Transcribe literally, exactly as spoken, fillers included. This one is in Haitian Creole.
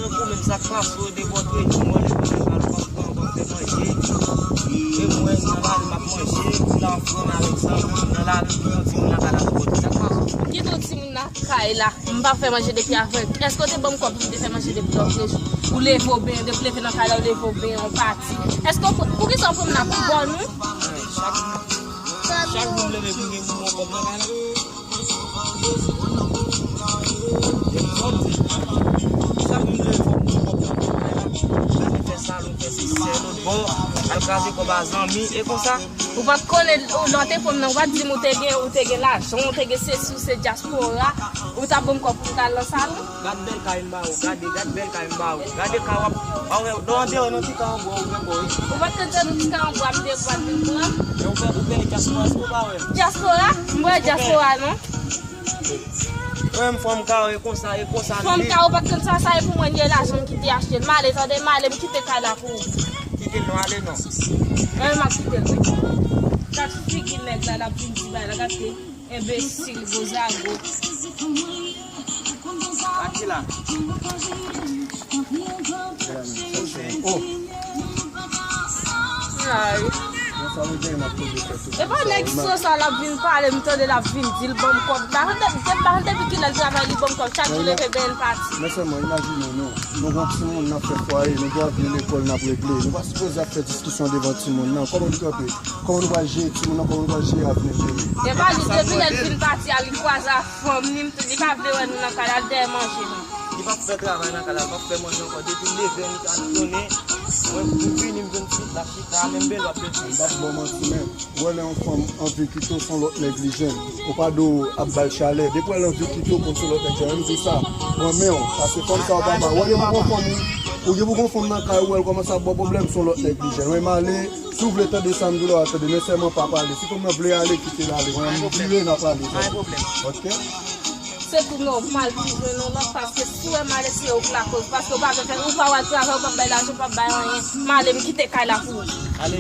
Tankou menm sa k pase w depòte, yon mò lè mwen al pa pran ankò fè manje. E mwen nan lari m ap manje, ou la w ap fè avèk sa, nan lari m gen yon timoun lakay la depòte. Sa k pase w? Kite yon timoun lakay la, m pa fè manje depi avè. Èske w te ban m kòb pou m te fè manje depi lòt jou? Ou leve w benyen, depi w leve nan kay la, ou leve w benyen, yon pati. Èske w, poukisa w pran m nan pou bò nou? Chak, chak jou m leve pou m gen pou m pran kòb nan kay la. Ou pa t konnen, ou, lè w te pran m nan, ou pa t di m ou te gen, ou te gen lajan, ou te gen sesi, ou se dyaspora, ou t ap ban m kòb pou m t al nan salon. Gad bèl kay m ba ou, gade, gad bèl kay m ba ou. Gade kay w ap, a wè, nan andeyò nan ti kay anbwa ou gen kò wi. Ou pa t konn se nou ti kay anbwa m te pran, te pran. Men ou pè, ou pè dyaspora, èske ou pa wè? Dyaspora? M wè dyaspora non. Mwen menm fòm kawo e konsa, e konsa m ye. Fòm kawo pa t konn sa, sa e pou mwen, li e lajan m ki te achte l. M ale, tande, m ale, m kite kay la pou ou. Kite l non, ale non. Mwen menm m ap kite l wi. Gad figi nèg la, l ap vin di bagay la, gad ki enbesil, gwo zago. Akila. Oh. Ay. E pa nèg iso sa l ap vin pale, m tande l ap vin di l ban m kòb. M pa konn depi, m pa konn depi kilè l travay, li ban m kòb. Chak jou leve benyen l pati. Men sèlman, imajine nou, nou gon timoun n ap fè fwaye, nou dwe ap vin lekòl n ap regle. Nou pa sipoze ap fè diskisyon devan timoun nan. Kòman nou kanpe? Kòman nou pral jere timoun nan? Kòman nou pral jere avni peyi? E pa li, depi lè l fin pati a, li kwaze ak fanm li, li pa vle wè nou nan kay la, l dèyè manje nou. Li p ap fè travay nan kay la, li p ap fè manje ankò. Depi l leve, li al tounen. Mwen, m vini, m jwenn pitit la chita, menm bèl w ap bèl. M p ap ba w manti, men, ou wè lè yon fanm anvi kite w, se yon lòt nèg li jwenn. Ou pa dwe ap ba l chalè. Depi w wè l anvi kite w, konn se lòt nèg li jwenn. M di sa, pran men w, paske fanm sa yo pa ba w. Ou gen pou gon fanm, ou gen pou gon fanm nan kay ou, wè l kòmanse ap ba w pwoblèm, se yon lòt nèg li jwenn. Mwen, m ale, si w vle tande sa m di w la, w a tande, men sèlman pa pale. Si fanm nan vle ale, kite l ale. Mwen, m vire, n a pale. Pa gen pwoblèm. Ok? Se tou nòmal pou jwenn yon lòt, paske si w wè m ale, se ou k lakoz, paske ou pa vle fè, ou pa wè travay, ou p ap bay lajan, ou p ap bay anyen. M ale, m kite kay la pou ou. Ale,